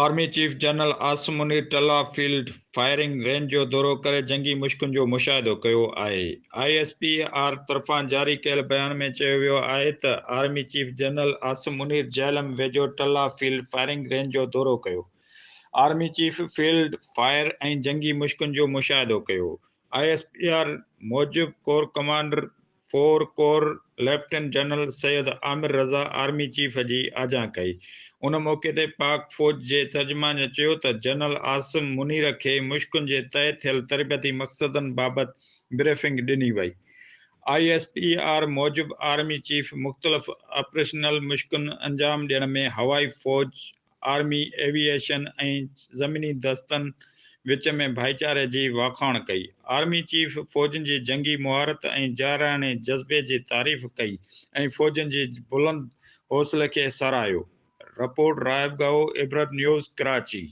Army chief general Asim Munir Tilla field firing range جو دورو ڪري جنگي مشقن جو مشاهدو ڪيو آهي. I S P R طرفان جاري ڪيل بيان ۾ چيو ويو آهي ته army chief general Asim Munir Jhelum ويجهو ٽلا فيلڊ فائرنگ رينج جو دورو ڪيو. آرمي چيف فيلڊ فائر ۽ جنگي مشقن جو مشاهدو ڪيو. I S P R موجب corps commander four corps lieutenant general Syed Amir Raza army chief جي آجيان ڪئي. ان موقعي تي پاڪ فوج جي ترجمان چيو ته جنرل عاصم منير کي مشقن جي طئي ٿيل تربيتي مقصدن بابت بريفنگ ڏني وئي. I S P R موجب آرمي چيف مختلف آپريشنل مشقن انجام ڏيڻ ۾ هوائي فوج، آرمي ايوي ايشن ۽ زميني دستن وچ ۾ ڀائيچاري جي واکاڻ ڪئي. آرمي چيف فوجين جي جنگي مهارت ۽ جارحاڻي جذبي جي تعريف ڪئي ۽ فوجين جي بلند حوصلي کي ساراهيو. رپورٽ، راهب ڳاهو، عبرت نيوز، ڪراچي.